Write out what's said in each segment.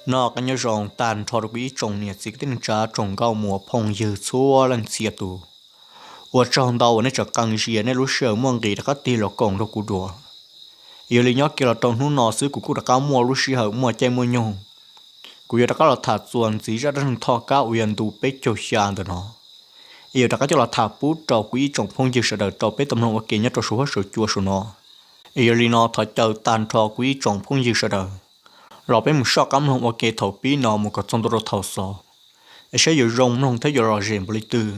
Noj qab nyob zoo tag nrho rau kuv ib tsoom niam txiv kwv tij neej tsa tsoom nkauj muam phooj ywg txhua leej txhia tus. Ua tsaug ntau uas nej tseem qee zias nej lub sij hawm muaj nqis rov qab tig los koom nrog kuv dua. Yog li nyob kiag los rau hnub no xwb kuv kuj rov qab muaj lub sij hawm muaj caij muaj nyoog, kuv yuav rov qab los tham txuas ntxiv zaj dab neeg Thoj Kab uas yog ntu peb caug xya ntawm no. Es yuav rov qab coj los tham pub rau kuv ib tsoom phooj ywg sawv daws rau peb tau mloog ua ke nyob rau saum huab saum cua saum no. Es yog li no thov caw tag nrho kuv ib tsoom phooj ywg sawv daws los peb mus soj qab mloog ua ke thaum pib no mus kom txog ntua rau thaum xaus, es saib yuav zoo mloog thiab yuav lom zem npaum li twg.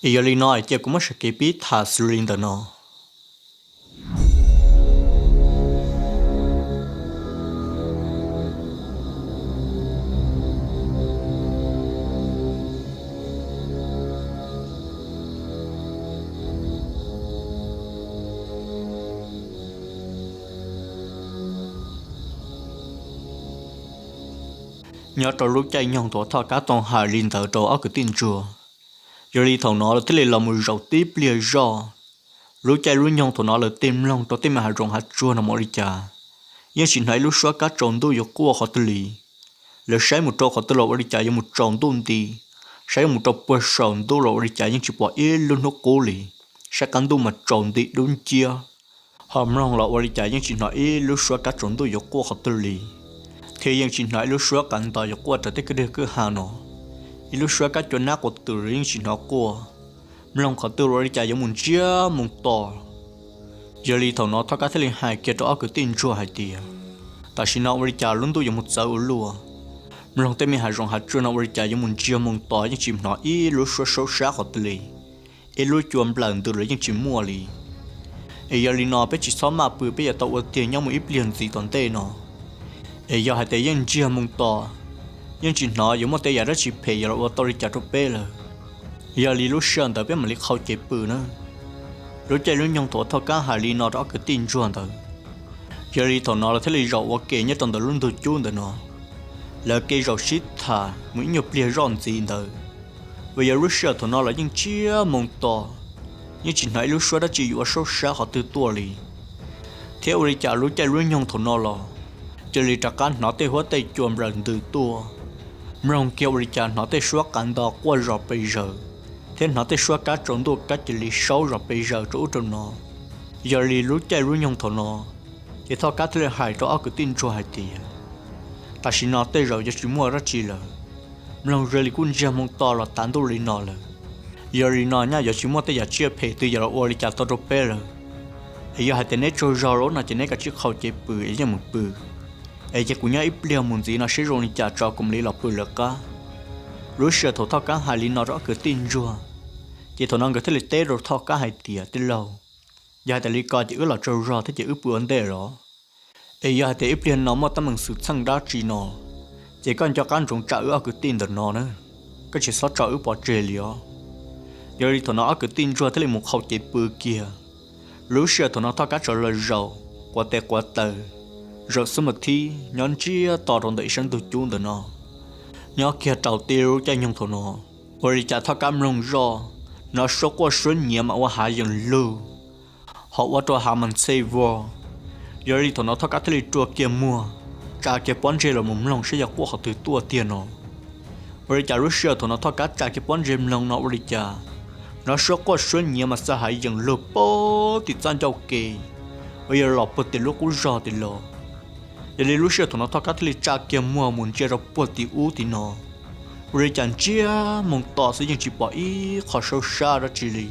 Es yog li no es cia kuv muab sam kev pib tham xws li ntawm no. Nyob rau lub caij nyoog thaum Thoj Kab tau hais li ntawd rau ob kwv tij ntsuag, yog li thaum no lawv thiaj li los mus zaum tib pliag zoj. Lub caij lub nyoog thaum no lawv tig mloog rau tej me hav zoov hav tsuag no mus ua li cas yeej tsis hnov ib lub suab kab tsaus ntuj yuav quaj qhov twg li. Lawv saib mus rau qhov twg los ua li cas yuav mus tsaus ntuj nti, saib mus rau puag saum ntuj los ua li cas yeej tsis pom ib lub hnub qub li, saib qab ntuj mas tsaus nti dub nciab. Ho mloog los ua li cas yeej tsis hnov ib lub suab kab tsaus ntuj yuav quaj qhov twg li, thiab yeej tsis hnov ib lub suab qav ntos yuav quaj raws tej kwj dwg kwj ha no. Ib lub suab kab cua nab quas twm los yeej tsis hnov quaj. Mloog qhov twg los ua li cas yuav mus ntsiag moo to. Yog li thaum no Thoj Kab thiaj li hais kiag rau ob kwv tij ntsuag hais tias, tam sim no ua li cas lub ntuj yuav mus txawv ua luaj, mloog tej me hav zoov hav tsuag no ua li cas yuav mus ntsiag moo to yeej tsis hnov ib lub suab saub sab qhov twg li, ib lub cua nplawm ntws los yeej tsis muaj li. Es yog li no peb tsis txhob maj pw, peb yuav tau ua tiag nyob mus ib pliag ntxiv tom ntej no. Es yog hais tias yeej ntsiag moo to, yeej tsis hnov yuav muaj tej yam dab tsi phem yuav los ua tau li cas rau peb lawm, yog li lub sij hawm ntawd peb mam li qhau cev pw na. Lub caij lub nyoog thaum Thoj Kab hais li no rau ob kwv tij ntsuag ntawd, yog li thaum no lawv thiaj li zaum ua ke nyob rau ntawm lub ntug cub ntawm no. Lawv kev zaum sib tham mus ib nyuag pliag zoj ntxiv ntawd, uas yog lub sij hawm thaum no los yeej ntsiag moo to, yeej tsis hnov ib lub suab dab tsi yuav ua saub sab qhov twg tuaj li. Thiab ua li cas lub caij lub nyoog thaum no los cia li rov qab hnov tej huab tej cua nplawm ntws tuaj. Mloog kiag ua li cas hnov tej suab qav nto quaj zom pes zaws, thiab hnov tej suab kab tsaus ntuj kab cia li saub zom pes zaws rau ub rau no. Yog li lub caij lub nyoog thaum no, ces Thoj Kab thiaj li hais rau ob kwv tij ntsuag hais tias, tam sim no tej zaum yuav tsis muaj dab tsi lawm, mloog zoo li kuj ntsiag moo to los tav ntuj li no lawm. Yog li no nyaj yuav tsis muaj tej yam tsiaj phem twg yuav los ua li cas tau rau peb lawm. Es yog hais tias neb tsaug zog lawm no ces neb kav tsij qhau cev pw es yeej mus pw, es cia kuv nyob ib pliag mus ntxiv no seb zoo li cas tso kuv mam li los pw lawv qab. Lub sij hawm thaum Thoj Kab hais li no rau ob kwv tij ntsuag, ces thaum no nkawd thiaj li teb rau Thoj Kab hais tias, tij laug, yog hais tias li ko ces wb los tsaug zog thiab ces wb pw ua ntej los? Es yog hais tias ib pliag no muaj teeb meem xwm txheej dab tsi no, ces koj nco qab ntsoov tsa wb ob kwv tij ntawm no na, koj tsis txhob tso wb pov tseg li os. Yog li thaum no ob kwv tij ntsuag thiaj li mus qhau cev pw kiag. Lub sij hawm thaum no Thoj Kab tso los zaum quav tes quav taw, zaum xub mas thib nyob ntsiag to rau ntawm ib sab ntug cub ntawm no. Nyob kiag rau tib lub caij nyoog thaum no, ua li cas Thoj Kab mloog zoj, hnov suab quaj suab nyiav mas ua hav yeem lug, ho ua rau hav mas ntxhe vog. Yog li thaum no Thoj Kab thiaj li rua kiag muag, tsa kiag pob ntseg los mus mloog saib yog quaj qhov twg tuaj tiag no. Ua li cas lub sij hawm thaum no Thoj Kab tsa kiag pob ntseg mloog no ua li cas hnov suab quaj suab nyiav mas xa hav yeem lug puag tim txaj ncauj ke, uas yog los puag tim lub qub zog tim los. Yog li lub sij hawm thaum no Thoj Kab thiaj li tsa kiag muag mus ntsia rau puag tim ub tim no, ua li cas ntsiag moo to xwb yeej tsis pom ib qho saub sab dab tsi li.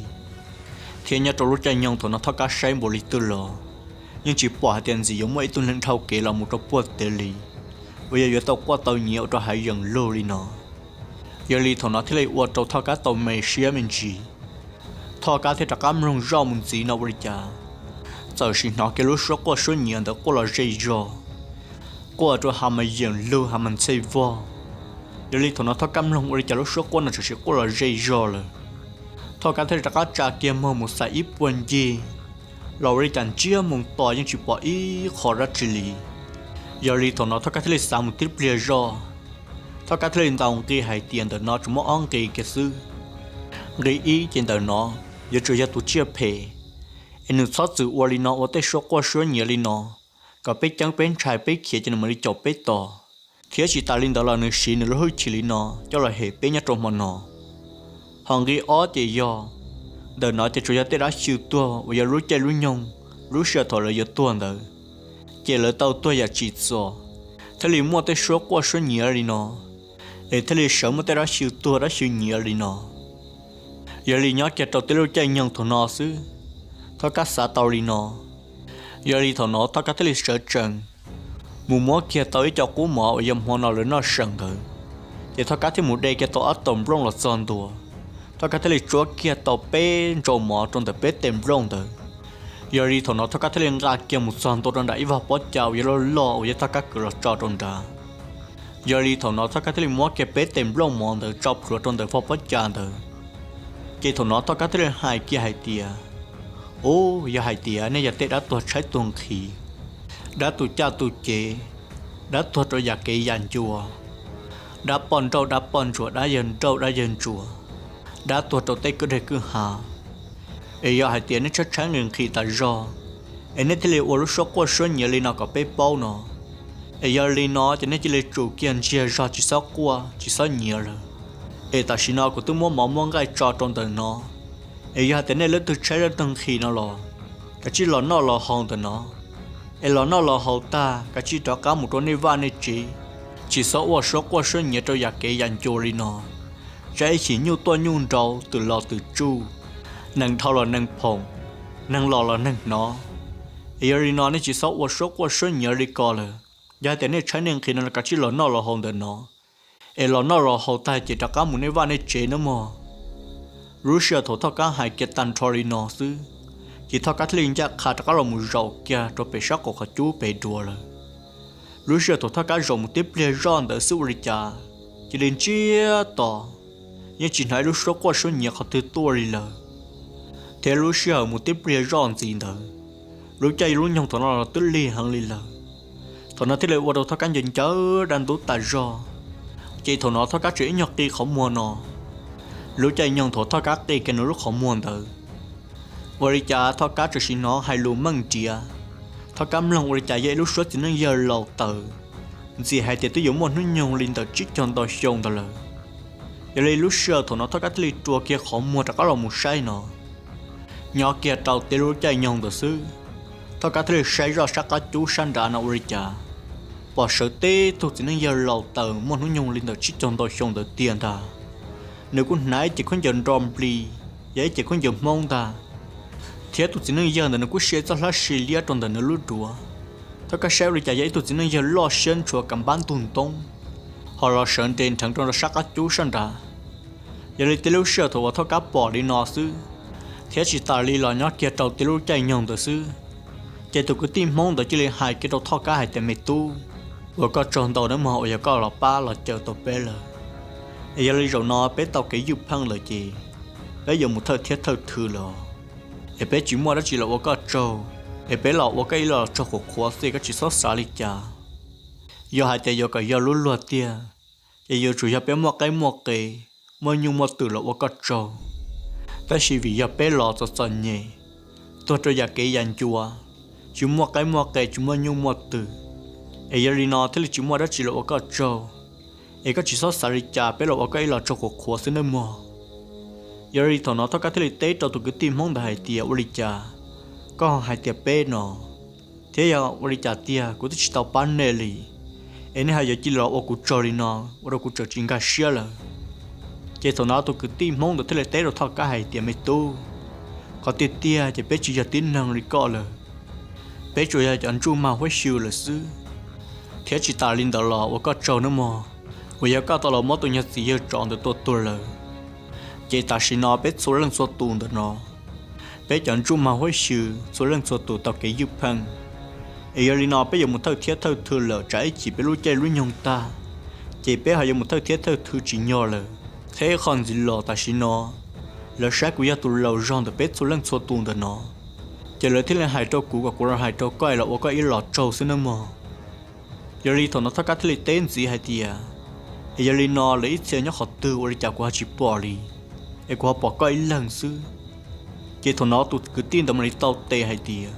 Thiab nyob rau lub caij nyoog thaum no Thoj Kab saib npaum li twg los yeej tsis pom hais tias ntxim yuav muaj ib tug neeg dhau kev los mus rau puag tid li, uas yog yuav tau quaj tau nyiav ua rau hav yeem lug li no. Yog li thaum no thiaj li ua rau Thoj Kab tau me siab me ntsis. Thoj Kab thiaj rov qab mloog zoj mus ntxiv no ua li cas txawm sim hnov kiag lub suab quaj suab nyiav ntawd quaj los ze zog, quaj rau hav mas yeem lug hav mas ntxhe vog. Yog li thaum no Thoj Kab mloog ua li cas lub suab quaj no txawm sim quaj los ze zog lawm. Thoj Kab thiaj li rov qab tsa kiag muag mus xaiv ib puag ncig, los ua li cas ntsiag moo to yeej tsis pom ib qho dab tsi li. Yog li thaum no Thoj Kab thiaj li xav mus tib pliag zoj, Thoj Kab thiaj li ntaus nqi hais tias ntawm no tsuas muaj ob nqi kiag xwb. Nqi ib ces ntawm no yuav tsum yog tus tsiaj phem, es nws txhob txwm ua li no ua tej suab quaj suab nyiav li no, kom peb ceeb peb ntshai peb khiav ces nws mam li caum peb tos. Thiab tsis tas li ntawd los nws siv nws lub hwj chim li no coj los hem peb nyob rau hmo no. Ho nqi ob ces yog, ntawm no ces tsuas yog tej dab xyw tuag uas yog lub caij lub nyoog lub sij hawm thaum lawv yuav tuag ntawd, ces lawv tau tuag yam tsim txom, thiaj li muaj tej suab quaj suab nyiav li no, es thiaj li sawv muaj tej dab xyw tuag dab xyw nyiav li no. Yog li nyob kiag rau tej lub caij nyoog thaum no xwb, Thoj Kab xav tau li no. Yog li thaum no Thoj Kab thiaj li sawv tsees mus muab kiag tau ib co qub mov uas yog hmo no lawv noj seem ntawd, ces Thoj Kab thiaj mus de kiag tau ob tog nplooj los txog ntua. Thoj Kab thiaj li tsuab kiag tau peb ntsaum mov rau ntawm peb tes nplooj ntawd. Yog li thaum no Thoj Kab thiaj li nqa kiag mus txog ntua rau nram ib vag pob cas uas yog loj loj uas yog Thoj Kab kwv los tso rau nrad. Yog li thaum no Thoj Kab thiaj li muab kiag peb tes nplooj mov ntawd tso plhuav rau ntawm vag pob cas ntawd. Ces thaum no Thoj Kab thiaj li hais kiag hais tias, Ub, yog hais tias nej yog tej dab tuag tshaib tuag nqhis, dab tu caj tu cev, dab tuag rau yam kev yam ncua, dab poj nrauj dab poj ntsuam, dab yawg nrauj dab yawg ntsuam, dab tuag rau tej kwj deg kwj ha, es yog hais tias nej tshaib tshaib nqhis nqhis tas zog, es nej thiaj li ua lub suab quaj suab nyiav li no kom peb paub no, es yog li no ces nej cia li tsum kiag ntsiag zog tsis txhob quaj tsis txhob nyiav lawm. Es tam sim no kuv twb muab mov muab nqaij tso rau ntawm no, es yog hais tias nej leej twg tshaib leej twg nqhis no los kav tsij los noj los haus ntawm no. Es los noj los haus tag kav tsij rov qab mus rau nej vaj nej tsev, tsis txhob ua suab quaj suab nyiav rau yam kev yam ncua li no. Tsam ib chim nyuj tuaj nyuj nrau, twm los twm tsuj, neeg dhau los neeg phoom, neeg los los neeg hnov. Es yog li no nej tsis txhob ua suab quaj suab nyiav li ko lawm. Yog hais tias nej tshaib nej nqhis no los kav tsij los noj los haus ntawm no, es los noj los haus tag ces rov qab mus nej vaj nej tsev nawb mog. Lub sij hawm thaum Thoj Kab hais kiag tag nrho li no xwb, ces Thoj Kab thiaj li ncaj qha rov qab los mus zaum kiag rau pem sab qaum qhov cub pem duav lawm. Lub sij hawm thaum Thoj Kab zaum mus tib pliag zoj ntawd xwb ua li cas, cia li ntsiag to, yeej tsis hnov ib lub suab quaj suab nyiav qhov twg tuaj li lawm. Thiab lub sij hawm mus tib pliag zoj ntxiv ntawd, lub caij lub nyoog thaum no los twb lig heev li lawm. Thaum no thiaj li ua rau Thoj Kab ncaws ncaws dab ntub tas zog. Ces thaum no Thoj Kab tseem ib nyuag qi qhov muag no, lub caij nyoog thaum Thoj Kab qi kiag nws lub qhov muag ntawd, ua li cas Thoj Kab txawm sim hnov hais lus meej nriav. Thoj Kab mloog ua li cas yog ib lub suab txiv neej yawg laus taws, ntxim hais tias twb yuav muaj hnub nyoog li ntawm tsib caug ntau xyoo ntawd lawm. Yog li lub sij hawm thaum no Thoj Kab thiaj li rua kiag qhov muag rov qab los mus saib no, nyob kiag rau tib lub caij nyoog ntawd xwb, Thoj Kab thiaj li saib zoj sab qab cub sab nrad no ua li cas pom sawv tib tug txiv neej yawg laus taws muaj hnub nyoog li ntawm tsib caug ntau xyoo ntawd tiag ntag. Nws kuj hnav ib cev khaub ncaws nro npli, yog ib cev khaub ncaws Hmoob ntag, thiab tus txiv neej yawg ntawd nws kuj sia ib txoj hlab si liab rau ntawm nws lub duav. Thoj Kab saib ua li cas yog ib tug txiv neej yawg loj siab ntshua kam npab ntug ntoob, ho los sawv nres nrheev rau sab qab cub sab nrad. Yog li tib lub sij hawm thaum uas Thoj Kab pom li no xwb, thiab tsis tas li los nyob kiag rau tib lub caij nyoog ntawd xwb, ces tus kwv tij Hmoob ntawd cia li hais kiag rau Thoj Kab hais tias, Me tub, ua koj tsaug ntau nawb mog uas yog koj los pab los caw tau peb lawm. Es yog li zaum no peb tau kev ywj pheej lawm ces peb yuav mus thawj thiab thawj thw lawm, es peb tsis muaj dab tsi los ua koj tsaug, es peb los ua koj ib lo tsaug qhuav qhuav xwb, koj tsis txhob xav li cas. Yog hais tias yuav kom yog lub luag tiag, ces yuav tsum yog peb muaj qaib muaj qe, muaj nyuj muaj twm los ua koj tsaug. Tab sis vim yog peb los txom txom nyem, tuag rau yam kev yam ncua, tsis muaj qaib muaj qe tsis muaj nyuj muaj twm, es yog li no thiaj li tsis muaj dab tsi los ua koj tsaug. Es koj tsis txhob xav li cas, peb los ua koj ib lo tsaug qhuav qhuav xwb nawb mog. Yog li thaum no Thoj Kab thiaj li teb rau tus kwv tij Hmoob ntawd hais tias, Ua li cas koj ho hais tias peb no? Thiab yog ua li cas tiag, kuv twb tsis tau pab nej li, es nej ho yuav cia li los ua kuv tsaug li no, ua rau kuv tseem tsis nkag siab lawm. Ces thaum no tus kwv tij Hmoob ntawd thiaj li teb rau Thoj Kab hais tias, Me tub, qhov tiag tiag ces peb tsis yog tib neeg li koj lawm, peb tsuas yog cov ntsuj mag huab xyw lawm xwb. Thiab tsis tas li ntawd los ua koj tsaug nawb mog, uas yog koj tau los muab tus nyuag txiv yawg tsov ntawd tua tuag lawm. Ces tam sim no peb txhua leej txhua tus ntawm no, peb cov ntsuj mag huab xyw txhua leej txhua tus tau kev ywj pheej. Es yog li no peb yuav mus thawj thiab thawj thw lawm, tsam ib chim peb lub caij lub nyoog tag, ces peb ho yuav mus thawj thiab thawj thw tsis nyog lawm. Thiab ib qho ntxiv los tam sim no, lawv saib kuv yog tus laus zog ntawm peb txhua leej txhua tus ntawm no, ces lawv thiaj li hais rau kuv kom kuv los hais rau koj es los ua koj ib lo tsaug xwb nawb mog. Yog li thaum no Thoj Kab thiaj li teb ntxiv hais tias, Es yog li no lawv ib txhia nyob qhov twg ua li cas kuv ho tsis pom li, es kuv ho pom koj ib leeg xwb? Ces thaum no tus kwv tij ntawd mam li tau teb hais tias,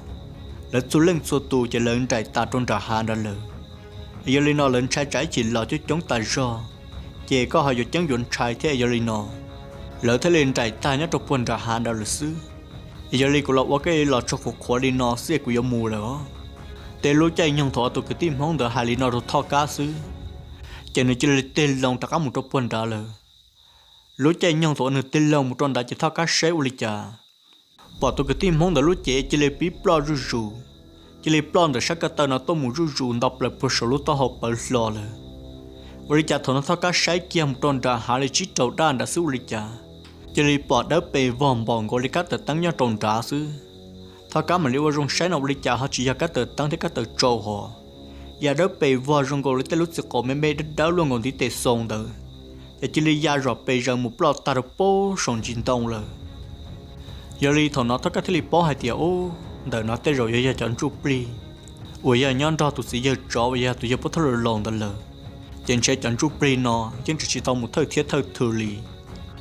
Lawv txhua leej txhua tus ces lawv nraim tas rau nram hav nrad lawm, Yog li no lawv ntshai tsam ib chim los coob coob tas zog, ces koj ho yuav ceeb yuav ntshai thiab. Yog li no lawv thiaj li nraim tag nyob rau puag nram hav ntawd lawm xwb. Yog li kuv los ua koj los tsaug qhuav qhuav li no xwb es kuv yuav mus lawm os. Tej lub caij nyoog thaum tus kwv tij Hmoob ntawd hais li no rau Thoj Kab xwb, ces nws cia li tig loo rov qab mus rau puag nrad lawm. Lub caij nyoog thaum uas nws tig loo mus rau nrad ces Thoj Kab saib ua li cas pom tus kwv tij Hmoob ntawd lub cev cia li pib ploj zuj zus, cia li ploj ntawm sab ko taw no tuaj mus zuj zus nto plaws puag saum lub taub hau pawv hlo lawm. Ua li cas thaum no Thoj Kab saib kiag mus rau nram hav li tsib rau daj nrad xwb ua li cas, cia li pom dawb pes vog npaum nkaus li kab tawm teeb nyob rau nrad xwb. Thoj Kab mam li ua zoo saib no ua li cas ho tsis yog kab tawm teeb thiab kab tawm tsau hos, ya dawb pes vog zoo nkaus li tej lub txiv qaum me me dawb dawb luaj nkaus ntiv tes xoo ntawd, ces cia li ya zom pes zaws mus ploj tag rau puag saum ntsis ntoo lawm. Yog li thaum no Thoj Kab thiaj li paub hais tias, ub, ntawm no tej zaum yuav yog cov ntsuj plig uas yog nyob nrog tus txiv yawg tsov uas yog tus yawg Pub Thawj Laus Laus ntawd lawm. Ces ntshe cov ntsuj plig no yeej tsis tau mus thawj thiab thawj thw li,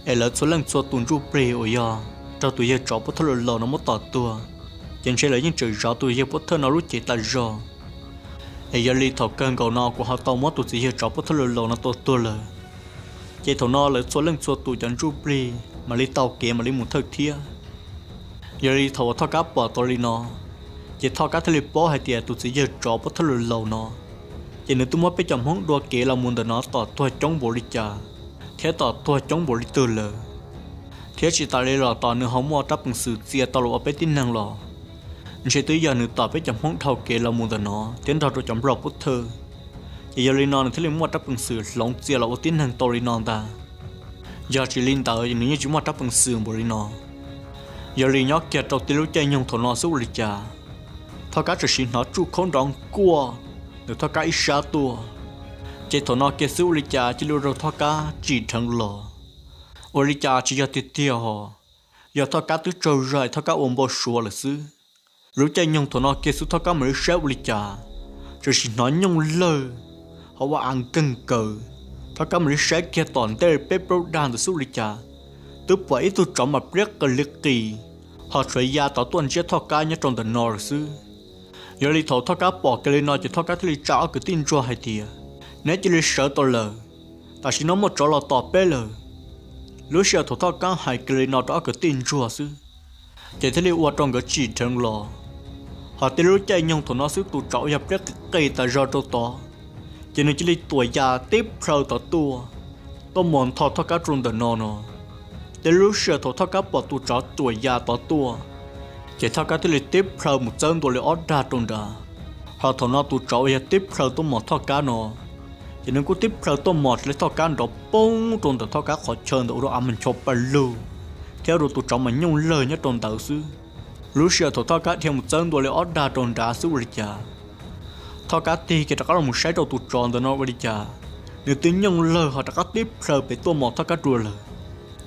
es lawv txhua leej txhua tus ntsuj plig uas yog raug tus yawg tsov Pub Thawj Laus Laus no muab tom tuag, ces ntshe lawv yeej tseem zov tus yawg Pub Thawj no lub cev tas zog. Es yog li thaum kawg nkaus no kuv ho tau muab tus txiv yawg tsov Pub Thawj Laus Laus no tua tuag lawm. Ces thaum no lawv txhua leej txhua tus cov ntsuj plig mam li taug kev mam li mus thawj thiab. Yog li thaum uas Thoj Kab pom tau li no, ces Thoj Kab thiaj li paub hais tias tus txiv yawg tsov Pub Thawj Laus Laus no, ces nws twb muab peb cov Hmoob dua kev los mus ntawm no tom tuag coob npaum li cas, thiab tom tuag coob npaum li twg lawm. Thiab tsis tas li los tom nws ho muaj rab peev xwm txia tau los ua peb tib neeg los, ntshe twb yog nws tom peb cov Hmoob dhau kev los mus ntawm no thiab nrog rau cov Nplog Pub Thawj. Ces yog li no nws thiaj li muaj rab peev xwm hloov txia los ua tib neeg tau li no ntag. Yog tsis li ntawd nws yeej tsis muaj rab peev xwm npaum li no. Yog li nyob kiag rau tib lub caij nyoog thaum no xwb ua li cas, Thoj Kab txawm sim hnov tsuj khaub nrov nkuaj ntawm Thoj Kab ib sab tuaj. Ces thaum no kiag xwb ua li cas cia li ua rau Thoj Kab tsim dheev los. Ua li cas tsis yog tiag tiag hos, yog Thoj Kab twb tsaug zog es Thoj Kab ua npau suav lawm xwb. Lub caij nyoog thaum no kiag xwb Thoj Kab mam li saib ua li cas, txawm sim hnov nyooj lawg ho ua av nkeeg kawg. Thoj Kab mam li saib kiag tom ntej peb plaub dag ntawd xwb ua li cas, twb pom ib tug tsov mas pliab qw li qis, ho tshuav ya tod tuaj ntsiab Thoj Kab nyob rau ntawm no lawm xwb. Yog li thaum Thoj Kab pom kiag li no ces Thoj Kab thiaj li tsa ob kwv tij ntsuag hais tias, neb cia li sawv tau lawm, tam sim no muaj tsov los tom peb lawm. Lub sij hawm thaum Thoj Kab hais kiag li no rau ob kwv tij ntsuag xwb, ces thiaj li ua rau nkawd tsim dheev los. Ho tib lub caij nyoog thaum no xwb tus tsov uas yog pliab qis qis tas zog rau tod, ces nws cia li tuam ya tib plhaw tod tuaj, tuaj mos ntho Thoj Kab rau ntawm no no. Tib lub sij hawm thaum Thoj Kab pom tus tsov tuam ya tod tuaj, ces Thoj Kab thiaj li tib plhaw mus txawb ntua li ob dag rau nrad. Ho thaum no tus tsov uas yog tib plhaw tuaj mos Thoj Kab no, ces nws kuj tib plhaw tuaj mos raws li Thoj Kab nrov poob rau ntawm Thoj Kab qhov chaw ntawd ua rau av mas ncho paj lug, thiab ua rau tus tsov mas nyooj lawg nyob rau ntawd xwb. Lub sij hawm thaum Thoj Kab dhia mus txawb ntua li ob dag rau nrad xwb ua li cas, Thoj Kab tig kiag rov qab los mus saib rau tus tsov ntawd no ua li cas, nws twb nyooj lawg ho rov qab tib plhaw pem tuaj mos Thoj Kab dua lawm.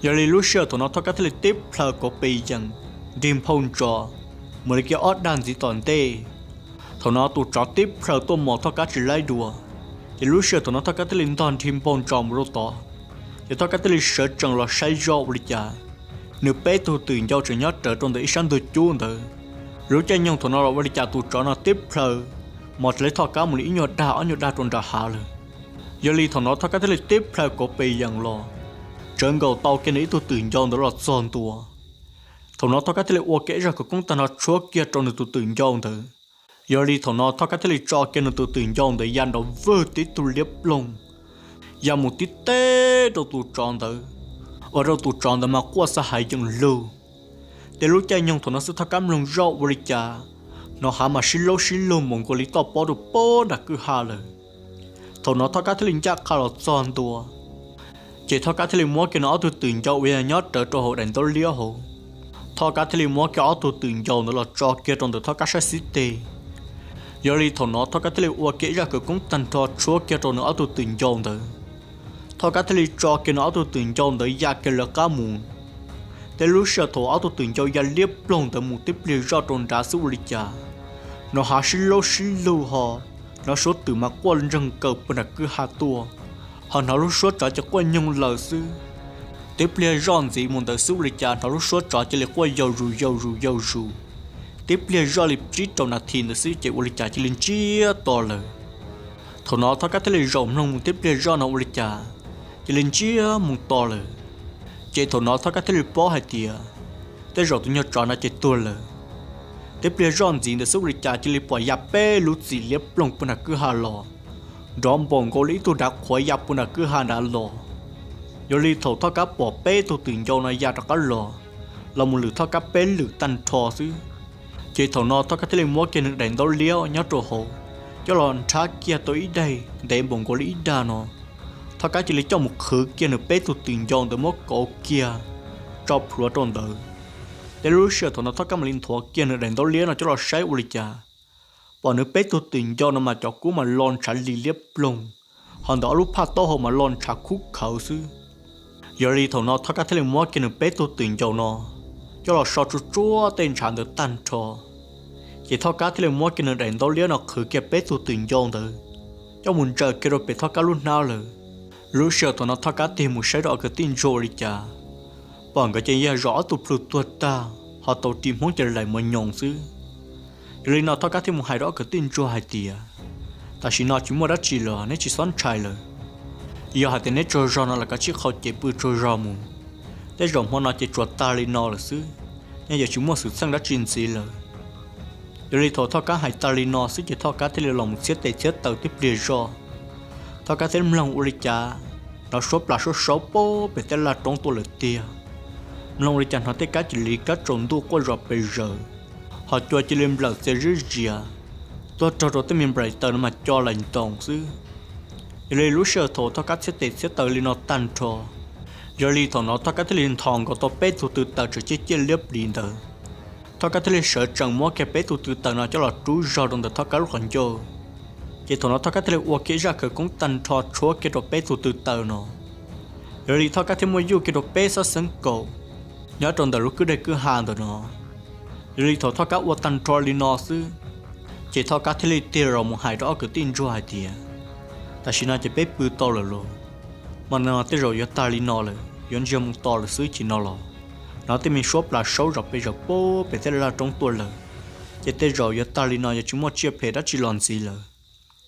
Yog li lub sij hawm thaum no Thoj Kab thiaj li tib plhaw kauv pes yees, nrig nphau ntsos mus li kiag ob dag ntxiv tom ntej. Thaum no tus tsov tib plhaw tuaj mos Thoj Kab tsis laib dua, ces lub sij hawm thaum no Thoj Kab thiaj li ntog nrig nphau ntsos mus rau tod, ces Thoj Kab thiaj li sawv tsees los saib zoj ua li cas, nws peb tug twm ncau tseem nyob rawv rau ntawm ib sab ntug cub ntawd. Lub caij nyoog thaum no los ua li cas tus tsov no tib plhaw mos raws li Thoj Kab mus li ib nyuag dag ob nyuag dag rau nram hav lawm. Yog li thaum no Thoj Kab thiaj li tib plhaw kauv pes yees los, tsawv nkaus tau kiag nws ib tug twm ncau ntawd los txog ntua. Thaum no Thoj Kab thiaj li ua kiag ib zaj khawv koob tag nrho tshuab kiag rau nws tus twm ncau ntawd. Yog li thaum no Thoj Kab thiaj li tso kiag nws tus twm ncau ntawd ya nrov vwg tib tug liab ploog, ya mus tib teb rau tus tsov ntawd, ua rau tus tsov ntawd mas quaj xa hais yees lug. Tej lub caij nyoog thaum no xwb Thoj Kab mloog zoj ua li cas, hnov hav mas sib laub sib lug mus nkaus li toj pob rau pob nram kwj ha lawm. Thaum no Thoj Kab thiaj li ncaj qha los txog ntua, ces Thoj Kab thiaj li muab kiag nws ob tug twm ncau uas yog nyob rawv rau hauv daim ntaub liab hauv. Thoj Kab thiaj li muab kiag ob tug twm ncau ntawd los tso kiag rau ntawm Thoj Kab sab xib teg. Yog li thaum no Thoj Kab thiaj li ua kiag ib zaj khawv koob tag nrho tshuab kiag rau nws ob tug twm ncau ntawd. Thoj Kab thiaj li tso kiag nws ob tug twm ncau ntawd ya kiag lawv qab mus. Tej lub sij hawm thaum ob tug twm ncau ya liab ploog ntawd mus tib pliag zoj rau nrad xwb ua li cas, hnov hav sib laub sib lug ho hnov suab twm mas quaj ntseeg kaws puag nram kwj ha tuaj, ho hnov lub suab tsov ces quaj nyoog lawm xwb. Tib pliag zoj ntxiv mus ntawd xwb ua li cas hnov lub suab tsov cia li quaj yau zus yau zus yau zus. Tib pliag zoj li tsib rau nas this ntawd xwb ces ua li cas cia li ntsiag to lawm. Thaum no Thoj Kab thiaj li zaum mloog mus tib pliag zoj no ua li cas cia li ntsiag mus to lawm. Ces thaum no Thoj Kab thiaj li paub hais tias tej zaum tus nyuag tsov no ces tuag lawm. Tib pliag zoj ntxiv ntawd xwb ua li cas cia li pom ya peb lub txim liab ploog puag nram kwj ha los, nrov npaum nkaus li ib tug dav qhuav ya puag nram kwj ha nrad los. Yog li thaum Thoj Kab pom peb tug twm ncau no ya rov qab los, los mus lwm Thoj Kab peb lwm tag nrho xwb, ces thaum no Thoj Kab thiaj li muab kiag nws daim ntaub liab nyob rau hauv coj los nrhab kiag tau ib daim ntev npaum nkaus li ib dag no. Thoj Kab cia li coj mus qhwv kiag nws peb tug twm ncau ntawd muab kauv kiag tso plhuav rau ntawd. Tej lub sij hawm thaum no Thoj Kab mam li nthuav kiag nws daim ntaub liab no coj los saib ua li cas, pom nws peb tug twm ncau no mas cov kub mas lo ntshav li liab ploog, ho ntawm ob lub phaj taub hau mas lo ntshav khub khawv xwb. Yog li thaum no Thoj Kab thiaj li muab kiag nws peb tug twm ncau no coj los so tsuag tsuag tej ntshav ntawd tag nrho, ces Thoj Kab thiaj li muab kiag nws daim ntaub liab no qhwv kiag peb tug twm ncau ntawd coj mus ntsaws kiag rau pem Thoj Kab lub hnab lawm. Lub sij hawm thaum no Thoj Kab tig mus saib rau ob kwv tij ntsuag ua li cas, pom nkawd ces yog zom ob tug plhu tuag tag ho tau ris hmoob ces laim mos nyoos xwb. Yog li no Thoj Kab thiaj mus hais rau ob kwv tij ntsuag hais tias, tam sim no tsis muaj dab tsi lawm, neb tsis txhob ntshai lawm. Yog hais tias neb tsaug zog no los kav tsij qhau cev pw tsaug zog mus. Tej zaum hmo no ces tsuas tag li no lawm xwb, yeej yuav tsis muaj xwm txheej dab tsi ntxiv lawm. Yog li thaum Thoj Kab hais tas li no xwb ces Thoj Kab thiaj li los mus txhiab tes txhiab taw tib pliag zoj. Thoj Kab thiaj mloog ua li cas hnov suab plas suab saub pem tej laj roob tuaj lawm tiag. Mloog ua li cas hnov tej kab cia li kab tsaus ntuj quaj zom pes zaws, ho cua cia li nplawm txias zib zias, tuaj raug rau tej me nplaim taws no mas co laim ntoos xwb. Yog li lub sij hawm thaum Thoj Kab txhiab tes txhiab taw li no tag nrho, yog li thaum no Thoj Kab thiaj li nthos nkaus tau peb tug tw taws tseem ciaj ciaj liab pliv ntawd. Thoj Kab thiaj li sawv tsees muab kiag peb tug tw taws no coj los rub zog rau ntawm Thoj Kab lub qhov ncauj. Ces thaum no Thoj Kab thiaj li ua kiag zaj khawv koob tag nrho tshuab kiag rau peb tug tw taws no. Yog li Thoj Kab thiaj muaj yuj kiag rau peb xab xeeb kaum nyob rau ntawm lub kwj deg kwj ha ntawm no. Yog li thaum Thoj Kab ua tag nrho li no xwb, ces Thoj Kab thiaj li tig los mus hais rau ob kwv tij ntsuag hais tias, tam sim no ces peb pw tau lawm los, hmo no tej zaum yuav tag li no lawm, yuav ntsiag mus to lawm xwb ces no los. Hnov tej me suab plas saub zom pes zaws pem tej laj roob tuaj lawm, ces tej zaum yuav tag li no yuav tsis muaj tsiaj phem dab tsi los ntxiv lawm.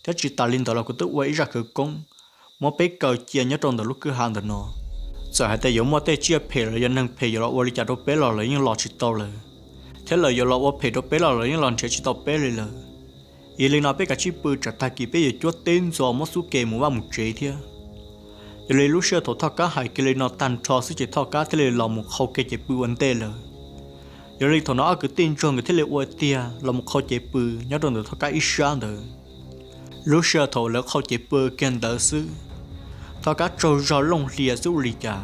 Thiab tsis tas li ntawd los kuv twb ua ib zaj khawv koob muab peb kaw cia nyob rau ntawm lub kwj ha ntawm no. Txawm hais tias yuav muaj tej tsiaj phem los yog neeg phem yuav los ua li cas rau peb los lawv yeej los tsis tau lawm, thiab lawv yuav los ua phem rau peb los lawv yeej los nrhiav tsis tau peb li lawm. Yog li no peb kav tsij pw tsam tag kis peb yuav cuab teb ntxov muab xub ke mus vaj mus tsev thiab. Yog li lub sij hawm thaum Thoj Kab hais kiag li no tag nrho xwb ces Thoj Kab thiaj li los mus qhau kiag cev pw ua ntej lawm. Yog li thaum no ob kwv tij ntsuag nkawd thiaj li ua tiag los mus qhau cev pw nyob rau ntawm Thoj Kab ib sab ntawd. Lub sij hawm thaum lawv qhau cev pw kiag ntawd xwb, Thoj Kab tsaug zog looj hlias xwb ua li cas,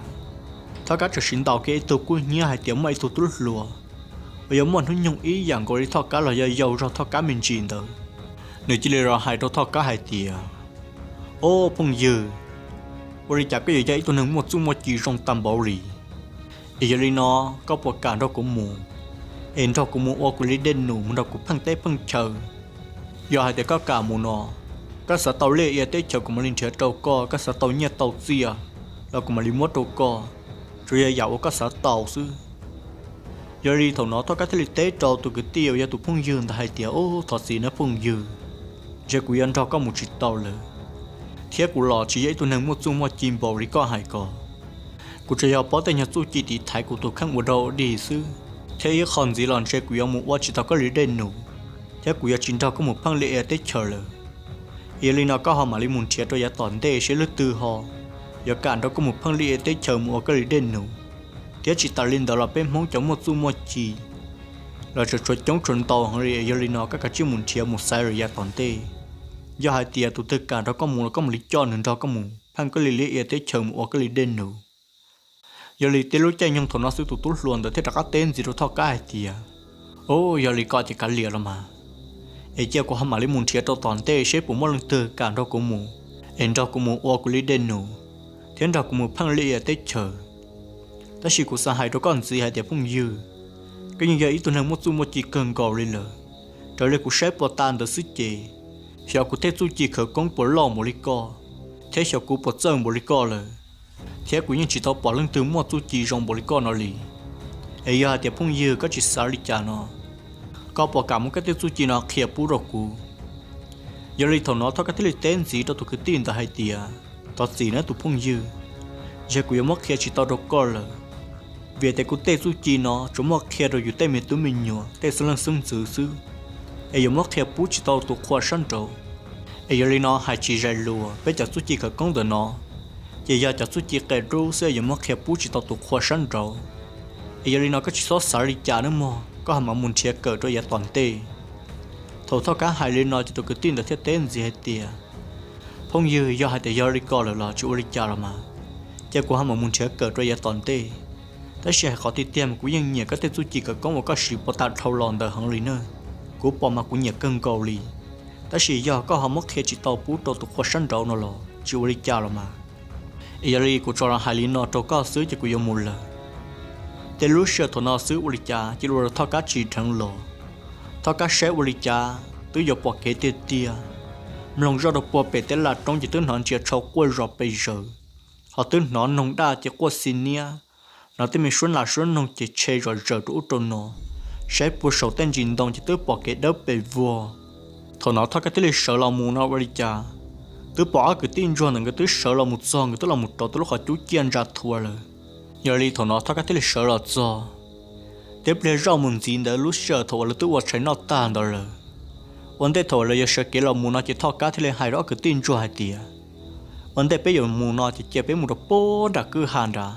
Thoj Kab txawm siv ntaus kiag ib tug kub hnyiab hais tias muaj ib tug tub hluas uas yuav muaj hnub nyoog ib yam nkaus li Thoj Kab los yog yau zog Thoj Kab me ntsis ntawd, nws cia li los hais rau Thoj Kab hais tias, Ob phooj ywg, ua li cas koj yuav yog ib tug neeg muaj txuj muaj ci zoo tag npaum li? Es yog li no, koj puas kam nrog kuv mus, es nrog kuv mus ua kuv li dej num mus nrog kuv pheej teb pheej chaw? Yog hais tias koj kam mus no, koj xav tau liaj ia teb chaws kuv mam li nrhiav rau koj, koj xav tau nyiaj tau txiaj los kuv mam li muab rau koj, tsuas yog yam uas koj xav tau xwb. Yog li thaum no Thoj Kab thiaj li teb rau tus kwv tij uas yog tus phooj ywg ntawd hais tias, Ub, thov txim nawb phooj ywg, ntshe kuv yuav nrog koj mus tsis tau lawm, thiab kuv los tsis yog ib tug neeg muaj txuj muaj ci npaum li koj hais ko. Kuv tsuas yog paub tej nyuag txuj ci tiv thaiv kuv tus kheej ua dog ua dig xwb, thiab ib qho ntxiv los ntshe kuv yuav mus ua tsis tau koj li dej num, thiab kuv yuav tsis nrog koj mus pheej liaj ia teb chaws lawm. Yog li no koj ho mam li mus nrhiav rau yav tom ntej seb leej twg ho yuav kam nrog koj mus pheej liaj ia teb chaws mus ua koj li dej num. Thiab tsis tas li ntawd los peb Hmoob cov muaj txuj muaj ci los tseem tshuav coob tshuav ntau heev li, yog li no koj kav tsij mus nrhiav mus xaiv lawm yav tom ntej. Yog hais tias tus twg kam nrog koj mus los koj mam li coj nws nrog koj mus pheej koj li liaj ia teb chaws mus ua koj li dej num. Yog li tib lub caij nyoog thaum no xwb tus tub hluas ntawd thiaj rov qab teb ntxiv rau Thoj Kab hais tias, Ub, yog li ko ces kav liam los mas, es cia kuv ho mam li mus nrhiav rau tom ntej seb puas muaj leej twg kam nrog kuv mus, es nrog kuv mus ua kuv li dej num, thiab nrog kuv mus pheej liaj ia teb chaws. Tab sis kuv xav hais rau koj ntxiv hais tias phooj ywg, koj yeej yog ib tug neeg muaj txuj muaj ci kawg nkaus li lawm. Raws li kuv saib puas tas ntawd xwb ces, xyov kuv tej txuj ci khawv koob puas loj npaum li koj, thiab xyov kuv puas txawj npaum li koj lawm, thiab kuv yeej tsis tau pom leej twg muaj txuj ci zoo npaum li koj no li. Es yog hais tias phooj ywg koj tsis xav li cas no, koj puas kam muab koj tej txuj ci no qhia pub rau kuv? Yog li thaum no Thoj Kab thiaj li teb ntxiv rau tus kwv tij ntawd hais tias, thov txim nawb tus phooj ywg, yog kuv yuav muab qhia tsis tau rau koj lawm, vim tias kuv tej txuj ci no tsuas muaj qhia rau yus tej me tub me nyuam tej xeeb leej xeeb ntxwv xwb, es yuav muab qhia pub tsis tau tus qhua sab nraud. Es yog li no hais tsis zais lus, peb cov txuj ci khawv koob ntawm no ces yog cov txuj ci qia dub xwb, yuav muab qhia pub tsis tau tus qhua sab nraud. Es yog li no koj tsis txhob xav li cas nawb mog, koj ho mam mus nrhiav kawm rau yav tom ntej. Thaum Thoj Kab hais li no ces tus kwv tij ntawd thiaj teb ntxiv hais tias, phooj ywg, yog hais tias yog li ko lawm los tsis ua li cas los mas, ces kuv ho mam mus nrhiav kawm rau yav tom ntej. Tab sis hais qhov tiag tiag mas kuv yeej nyiam koj tej txuj ci khawv koob uas koj siv puag ta dhau los ntawd heev li na. Kuv pom mas kuv nyiam kawg nkaus li. Tab sis yog koj ho muab qhia tsis tau pub rau tus qhua sab nraud no los tsis ua li cas los mas, es yog li kuv tsuas los hais li no rau koj xwb ces kuv yuav mus lawm. Ces lub sij hawm thaum no xwb ua li cas cia li ua rau Thoj Kab tsim dheev los. Thoj Kab saib ua li cas twb yuav pom kev tiag tiag. Mloog zoj rau puag pem tej laj roob ces twb hnov ntsia tshau quaj zom pes zaws, ho twb hnov noog daj ces quaj xi niab, hnov tej me suab nas suab noog ces tshe zom zaws rau ub rau no. Saib puag saum tej ntsis ntoo ces twb pom kev dawb pes vuag. Thaum no Thoj Kab thiaj li sawv los mus no ua li cas twb pom ob kwv tij ntsuag ntawd nkawd twb sawv los mus txog, nkawd twb los mus rau tom lub qhov cub ciaj ntsa thuav lawm. Yog li thaum no Thoj Kab thiaj li sawv los txog. Tib pliag zoj mus ntxiv ntawd lub sij hawm thaum uas lawv twb ua tshais noj tag ntawd lawm, ua ntej thaum uas lawv yuav sawv kev los mus no ces Thoj Kab thiaj li hais rau ob kwv tij ntsuag hais tias, ua ntej peb yuav mus no ces cia peb mus rau puag nram kwj ha nrad,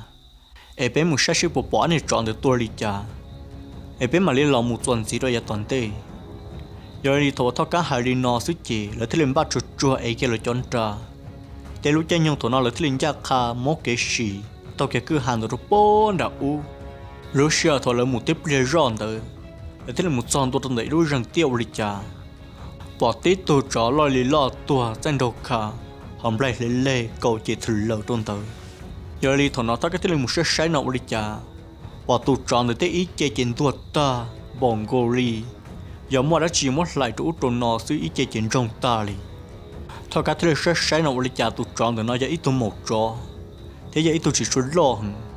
es peb mus saib seb puas pom ob niag tsov ntawd tuag li cas, es peb mam li los mus txuas ntxiv rau yav tom ntej. Yog li thaum uas Thoj Kab hais li no xwb ces lawv thiaj li npaj tsuag tsuag ev kiag lawv cov nra. Tej lub caij nyoog thaum no lawv thiaj li ncaj qha muab kev sim taug kiag kwj ha ntawd rau puag nram ub. Lub sij hawm thaum lawv mus tib pliag zoj ntawd, lawv thiaj li mus txog ntua rau ntawm ib lub zeeg tiaj ua li cas pom tib tug tsov loj li loj tuag txaij nraug kha, ho nplaig hle leg kaum ceg thwm lawm rau ntawd. Yog li thaum no Thoj Kab thiaj li mus saib saib no ua li cas pom tus tsov ntawd tej ib ce ces ntuag tag npaum nkaus li yog muaj dab tsi muab hlais rau ub rau no xwb, ib ce ces ntsoog tag li. Thoj Kab thiaj li saib saib no ua li cas tus tsov ntawm no yog ib tug maum tsov thiab yog ib tug tsis tshua loj heev.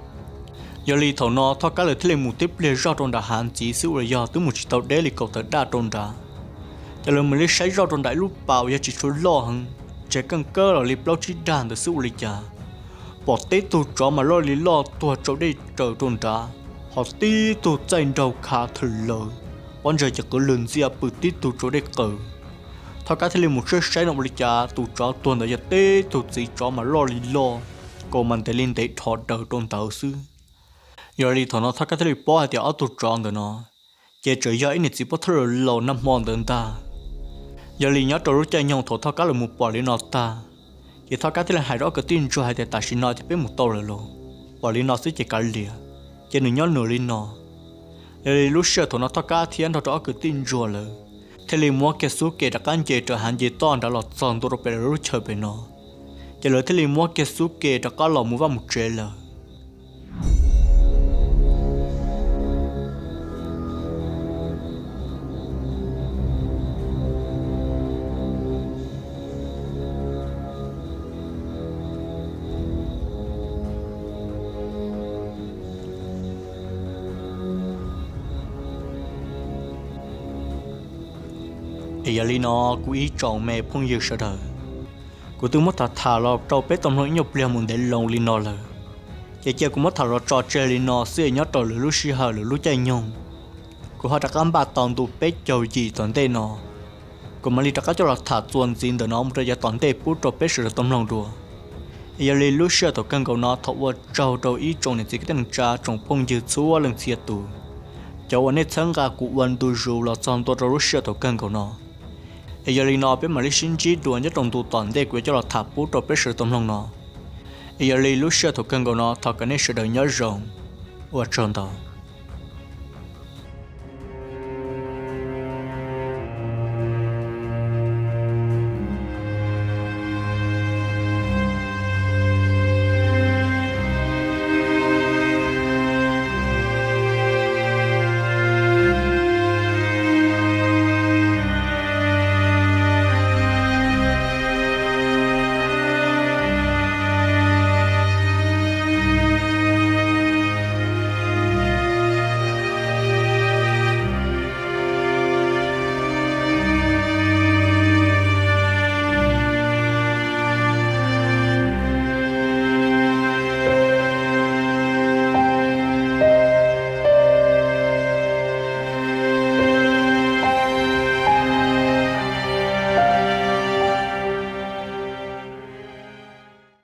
Yog li thaum no Thoj Kab lawv thiaj li mus tib pliag zoj rau nram hav ntxiv xwb uas yog twb mus tsis tau deb li kaum tawm daj rau nrad. Ces lawv mam li saib zoj rau nram ib lub pas uas yog tsis tshua loj heev, tseg keej kawg los li plaub tsib daj ntawd xwb ua li cas pom tib tug tsov mas loj li loj tuag tsau dej raws rau nrad, ho tib tug txaij nraug kha thwm lawm, pob ntseg ces qwv lwg ntxiaj pw tib tug tsau dej qaws. Thoj Kab thiaj li mus saib saib no ua li cas tus tsov tuag ntawd yog tib tug txiv tsov mas loj li loj, kaus mas ntev li ntev dhos daws rau ntawd xwb. Yog li thaum no Thoj Kab thiaj li paub hais tias ob tug tsov ntawm no ces tseem yog ib niam txiv pub thawj laus nag hmo ntawd ntag. Yog li nyob rau lub caij nyoog thaum Thoj Kab lawv mus pom li no tag, ces Thoj Kab thiaj li hais rau ob kwv tij ntsuag hais tias tam sim no ces peb mus tau lawm lauj, pom li no xwb ces kav liam, ces nws nyob nws li no. Yog li lub sij hawm thaum no Thoj Kab thiab nrog rau ob kwv tij ntsuag lawv thiaj li muab kiag xub ke rov qab nce raws hav nce toj nrad los txog ntua rau pem lawv lub chaw pem no, ces lawv thiaj li muab kiag xub ke rov qab los mus vaj mus tsev lawm. Es yog li no kuv ib tsoom me phooj ywg sawv daws, kuv twb muab tham tham los rau peb tau mloog ib nyuag pliag mus ntev loo li no lawm, ces cia kuv muab tham los tso tseg li no xwb es nyob rau lwm lub sij hawm lwm lub caij nyoog kuv ho rov qab npaj tau ntu peb caug yim tom ntej no, kuv mam li rov qab coj los tham txuas ntxiv ntawm no mus rau yav tom ntej pub rau peb sawv daws tau mloog dua. Es yog li lub sij hawm thaum kawg nkaus no thov ua tsaug rau ib tsoom niam txiv kwv tij neej tsa tsoom phooj ywg txhua leej txhia tus, cov uas nej txhawb nqa kuv ua ntu zus los txog ntua rau lub sij hawm thaum kawg nkaus no. Es yog li no peb mam li sib ntsib dua nyob rau ntu tom ntej kuv yuav coj los tham pub rau peb sawv daws tau mloog no. Es yog li lub sij hawm thaum kawg nkaus no thov kom nej sawv daws nyob zoo, ua tsaug ntau.